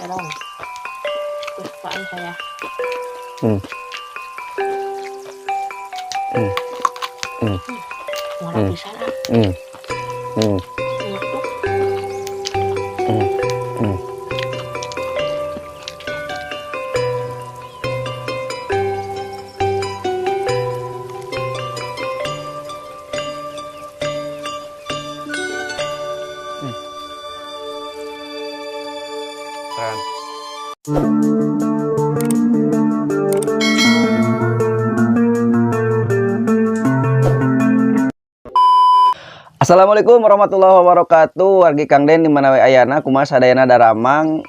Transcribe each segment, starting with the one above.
Tolong. Kesukaan saya. Murah pisan ah. Untuk. Keren. Assalamualaikum warahmatullahi wabarakatuh. Wargi Kang Den di mana we ayana, kumaha sadayana daramang?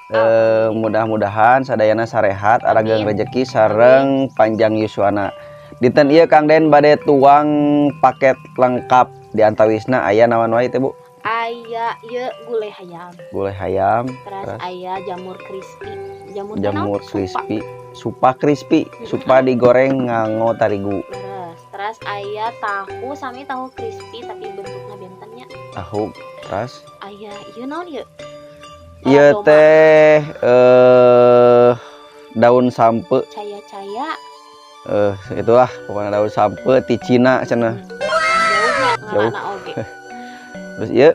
Mudah-mudahan sadayana sarehat, arageung Amin. Rejeki sareng panjang yuswana. Dinten ieu Kang Den bade tuang paket lengkap, di antawisna aya naon wae teh, Bu? Aya ieu gulai hayam. Gulai hayam, Terus terus aya jamur crispy. Jamur teh naon? Jamur Supa. Crispy, supa crispy, supa digoreng nganggo tarigu. Terus, terus aya tahu sami tahu crispy tapi bentuknya benten nya. Tahu, terus Aya ieu naon ieu? ieu Paradoma. Teh daun sampe. Caya-caya. Itulah pokoknya daun sampe ti Cina cenah. Jauhnya Jauh. ngaranna oge. Terus ieu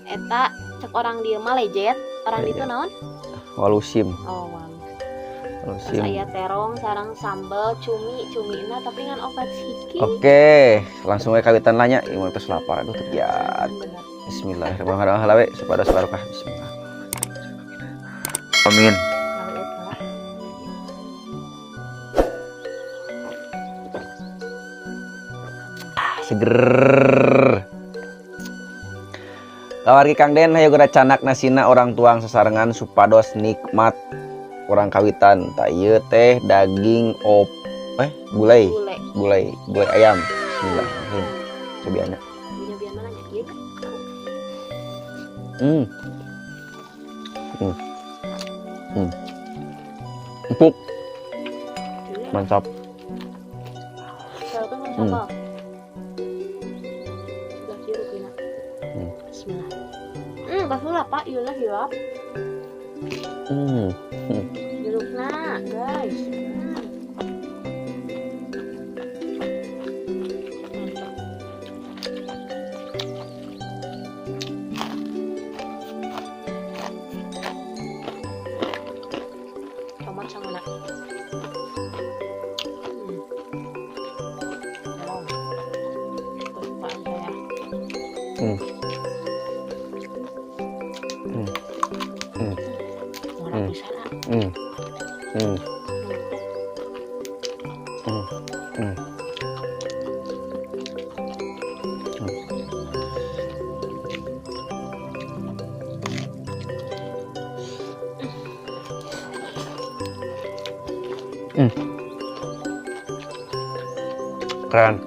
Eta cek orang dieu mah lejet, orang ditu Lejet. Naon? Walusim. Oh, walusim. Terus Walusim. aya terong sareng sambal cumi, cumina tapi ngan opat siki. Oke, langsung we kawitan lah nya. Ieu mah tos lapar, aduh, teu kiat. Bener. Bismillahirrahmanirrahim. We supados barokah. Bismillah. Amin. Lalu eta lah. Ah, seger. Kawargi Kang Den, hayo geura candak nasina, urang tuang sasarengan supados nikmat. Urang kawitan. Tah, ieu teh daging op eh gulai. Gulai. Gulai, gulai ayam. Bismillahirrahmanirrahim. Cobian nya. Nyobian mana nya? Ieu kan. Empuk, Iya. mantap. Kalau kan sambal. Sudah sirup ini. Bismillah. Kasih lah Pak, ieu lah hilap. Jerukna, guys. Mantap. Tomat sama nak. Tolong. Kesukaan saya. Murah pisan ah. Keren.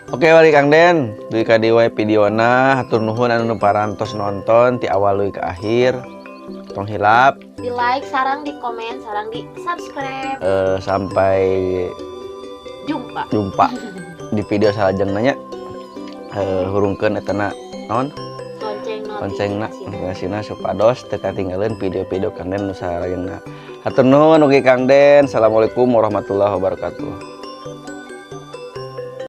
Oke, balik Kang Den, dugi ka dieu wae videona. Hatur nuhun anu nu parantos nonton ti awal dugi ka akhir. Tong hilap Di like, sareng di komen, sareng di subscribe. Sampai Jumpa. Jumpa di video salajengna nya. Hurungkeun etana naon? Lonceng Loncengna, notifikasi. Notifikasina supados teu katinggalan video-video Kang Den nu salajengna. Hatur nuhun, oke Kang Den. Assalamualaikum warahmatullahi wabarakatuh.